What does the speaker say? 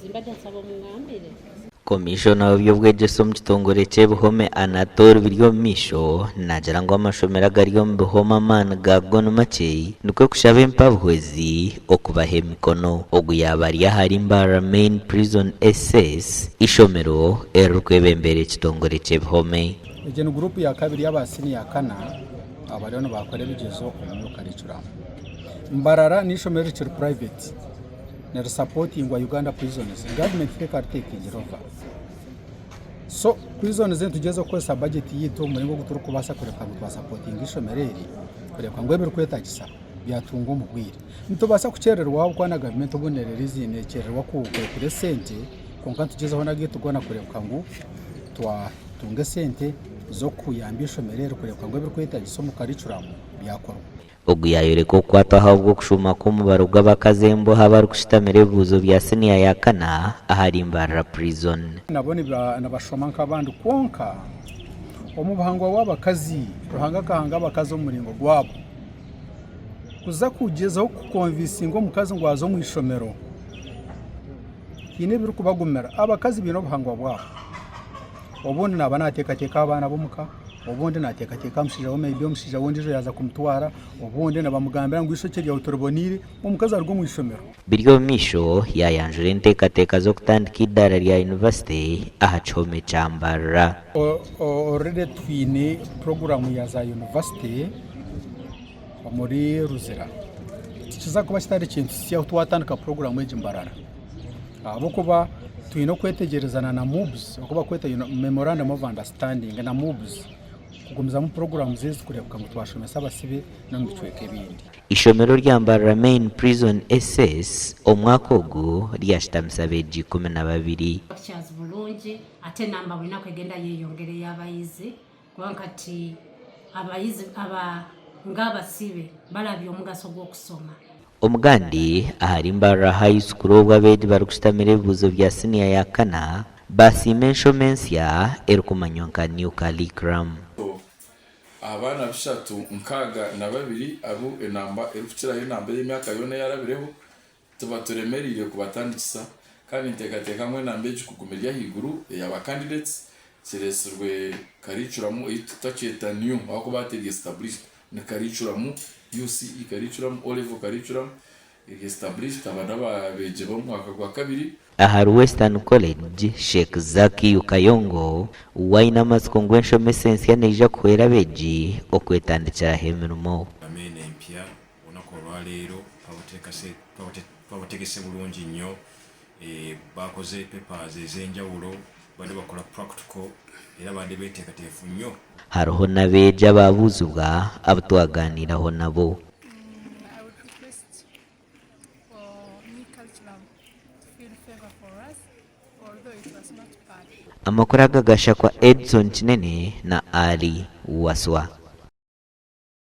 Mbadde nsaba omungambire. Komishona w'eby'obwegyese omu kitongore ky'ebihome Anatoli Biryomumaisho naagira ngu amashomero agari omu bihome amaani gaago ni makye nikwo kushaba empabuhwezi okubaha emikono. Ogu yaaba ari ahari Mbarara Main Prison SS, eishomero eririkwebembera ekitongore ky'ebihome. Egi ni guruupu yakabiri y'aba siniya kana abariyo nibakora ebigyezo omu new curriculum. Mbarara n'eishomero erikiri private. nirisapotingwa Uganda Prisons, gavumenti tekaritekingira ova. So prisons nitugyezaho kukozesa bajeti yaitu omu muringo ogu turikubaasa kureebeka ngu twasapotinga eishomero eri kureebeka ngu ebirikwetagisa byatungwa omu bwire. Nitubaasa kukyerererwa ahabw'okuba na gavumenti obundi neekyerererwa kurekura esente kwonka nitugyezaho n'agaitu goona kureebeka ngu twatunga esente z'okuyamba eishomero eri kureebeka ngu ebirikwetagisa omu karicuramu byakorwa. Ogu yaayoreka okukwatwa ahabw'okushuuma kw'omubaro gw'abakazi embohe abarikushutamira ebibuuzo bya siniya ya kana ahari Mbarara Prison. Nabo nibashoma nk'abandi kwonka omu buhangwa bw'abakazi, Ruhanga akahanga abakazi omu muringo gwabo. Kuza kugyezaho kukonvinsinga omukazi ngu aze omu ishomero haine ebirikubagumira. Abakazi baine obuhangwa bwabo. Obundi naaba naateekateeka aha baana b'omuka, obundi naateekateeka aha mushaija we maybe omushaija we ondiijo yaaza kumutwara, obundi nibamugambira ngu eishokye ryawe toriboneire, omukazi aruga omu ishomero. Biryomumaisho yaayanjura enteekateeka z'okutandika eidaara rya yunivasite aha kihome kya Mbarara. Already twine puroguraamu ya za yunivasite omuri Luzira. Tikiza kuba kitari kintu kisya ahu twatandika puroguraamu egi Mbarara. Ahabw'okuba twine okwetegyerezana na MUBS oku barikweta Memorandum of Understanding na MUBS kugumizamu puroguraamu ezi kureebeka ngu twashomesa abasibe n'omu bicweka ebindi. Eishomero rya Mbarara Main Prison SS omwaka ogu ryashitamisa abeegi 12. Pictures bulungi ate enamba buli naku egenda yeyongera ey'abayizi kubanga kati abayizi aba ng'abasibe barabye omugaso gw'okusoma. Omugandi ahari Mbarara High School obwo abeegi barikushutamira ebibuuzo bya siniya ya kana baasiima enshoma ensya erikumanywa nka New Curriculum. Abaana bishatu 62 abu enamba erikukirayo enamba ey'emyaka yoona eyarabireho tibaturemereire kubatandikisa kandi ninteekateeka ngu enamba egi kuguma eri ahaiguru eya ba candidates kiretsirwe curriculum ei tutakyeta new ahabw'okuba hati eri established Ni curriculum, UCE curriculum, O level curriculum eri established aba n'abeegi b'omwaka gwa kabiri. Ahari Western College, Sheikh Zakiyu Kayongo we aine amatsiko ngu enshomesa ensya neija kuhwera abeegi okwetandikiraho emirimo. Ameeno empya olunaku olwaleero twabategese bulungi nnyo, baakoze papers ez'enjawulo, babadde bakola practical era babadde beteekateefu nnyo. Hariho n'abeegi abaabuuzibwa abu twagaaniiraho nabo. Amakuru aga gashakwa Edson Kinene na Ali Waswa.